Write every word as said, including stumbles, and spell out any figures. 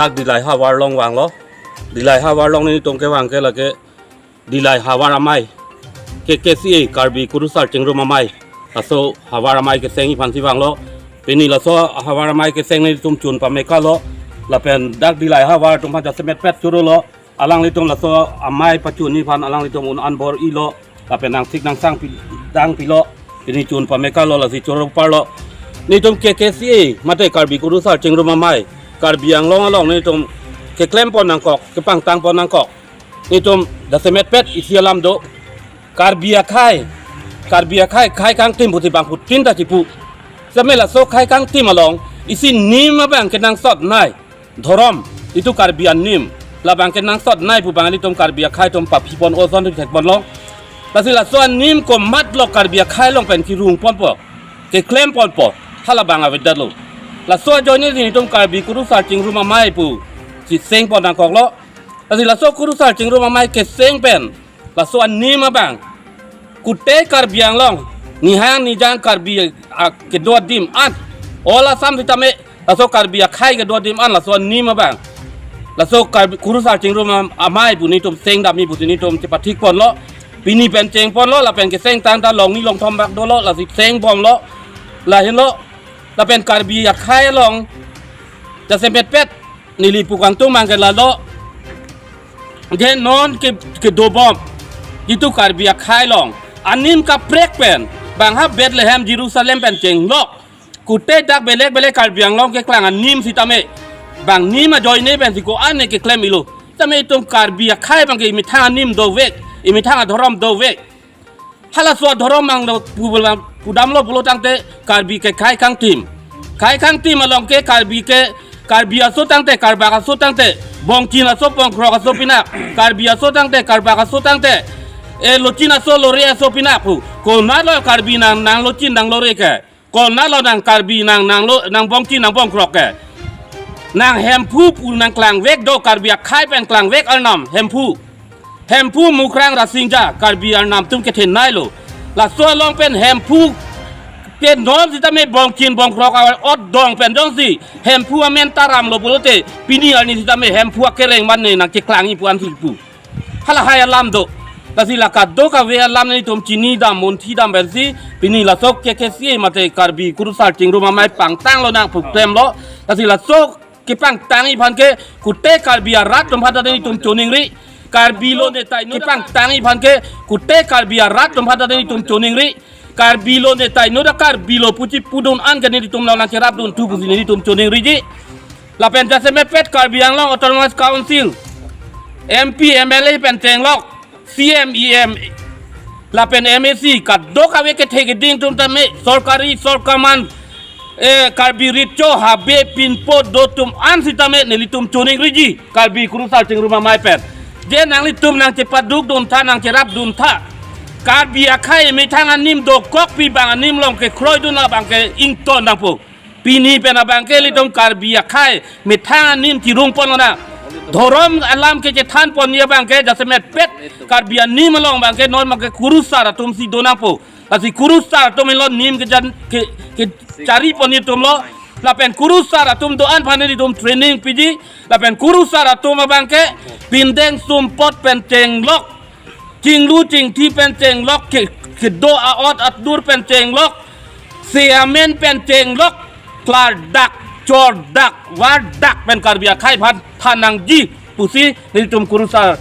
Dak Dillai havar along vanglo. Dillai havar along nelitum kevang ke lake Dillai havar amei, K K C A, Karbi Kurusar Chingrum Amei, laso havar amei kesengji aphansi vanglo. Pini laso havar amei keseng nelitum chun pamekalo. Lapen dak Dillai havar atum aphan jasemetpet chorolo. Alanglitum laso amei pachunji aphan alanglitum un-an bor-ilo. Lapen nangsik nangsang pi-, dang pilo. Pini chun pamekalo, lasi choro parlo. Nelitum K K C A mate Karbi Kurusar Chingrum Amei, Karbi Anglong along nelitum keklem pon nangkok, kepangtang pon nangkok. Nelitum jasemetpet isi alam do. Karbi akhei, Karbi akhei, khei kangtim pusi bangphutin ta chipu. Sitame laso khei kangtim along isi nim abang kenangsot nei. Dhorom, itum Karbi anim, labang kenangsot nei pu abang ilitum Karbi akhei atum paphi pon oson thek ponlo. Lasi laso anim komatlo Karbi akhei along pen kirung ponpo, keklem ponpo, halabang avedetlo. Laso ajoine nelitum Karbi Kurusar Chingrum Amei pu cheseng pon nangkoklo. Lasi laso Kurusar Chingrum Amei keseng pen laso anim abang kutei Karbi Anglong, nihang nijang Karbi a-, kedo adim an, all Assam sitame laso Karbi akhei kedo adim an laso anim abang, laso Karbi Kurusar Chingrum Am-, Amei pu nelitum seng damji pusi nelitum chepathik ponlo. Pini pen cheng ponlo, lapen keseng tangta longni longthom bak dolo, lasi seng bomlo. Lahenlo, lapen Karbi akhei along jasemetpet neli pu kangtung mang ke lalo. Je non ke, kedobom itum Karbi akhei along anim kaprek pen, bang ha Bethlehem Jerusalem pen chenglok, kutei dak belek belek Karbi Anglong keklang anim sitame, bang nim ajoine pensi ko-an ne keklem-ilo. Sitame itum Karbi akhei abang ke imethang anim dovek, imethang adhorom dovek. Halaso adhorom mang lo pu-, pudamlo pulo tangte Karbi ke khei kangtim. Khei kangtim along ke Karbi ke, Karbi aso tangte, Karbak aso tangte, Bongchin aso Bongkrok aso pinak, Karbi aso tangte, Karbak aso tangte, e Lochin aso Lore aso pinak pu. Konatlo Karbi nang, nang Lochin nang Lore ke? Konatlo nang Karbi nang, nang lo, nang Bongchin nang Bongkrok ke? Nang Hemphu pu nangklangvek do, Karbi akhei pen klangvek arnam Hemphu. Hemphu Mukrang Rasinja, Karbi arnam atum kethenei lo. Laso along pen Hemphu ke non sitame Bongchin Bongkrok a-ot dong pen jongsi Hemphu amen taramlo pulote pini arni sitame Hemphu akereng man ne nangcheklangji pu ansi pu. Halahai alam do. Lasi la kadokave alam nelitum chinidam, munthidam pensi pini laso K K C A mate Karbi Kurusar Chingrum Amei pangtanglo nang pu klemlo. Lasi laso kepangtangji aphan ke kutei Karbi arat atum aphan ta nelitum choningri. Karbi lo netai nu kepangtangji aphan ke kutei Karbi arat atum aphan ta nelitum choningri. Karbi lo netai nu ta Karbi lo pusi pudun an ke nelitum lo nangcherapdunthu pusi nelitum choningriji. Lapen jasemetpet Karbi Anglong Autonomous Council, M P, M L A pen chenglok, C M, E M, lapen M A C, kadokave kethe keding atum tame, sorkari, sorkarman, eh, Karbi Recho, Habe, Pinpo, do atum an sitame nelitum choningriji, Karbi Kurusar Chingrum Amei pen. Je nanglitum nangchepadukduntha, nangcherapduntha. Karbi akhei methang anim dokok pi bang anim along kekroidun abang ke ington nangpo. Pini pen abang ke ilitum Karbi akhei methang anim chirung pon lonang. Dhorom alam kechethan ponji abang ke jasemetpet Karbi anim along abang ke non abang ke kurusar atum si do nangpo. Lasi kurusar atum henlo nim kejan ke, kechari ponji atumlo. Lapen kurusar atum do-an aphan nelitum training piji. Lapen kurusar atum abang ke pindeng sumpot pen chenglok, chinglu chingthi pen chenglok, ke, kedo a-ot adur pen chenglok, seamen pen chenglok, klardak, chordak, vardak pen Karbi akhei aphan than nangji pusi nelitum kurusar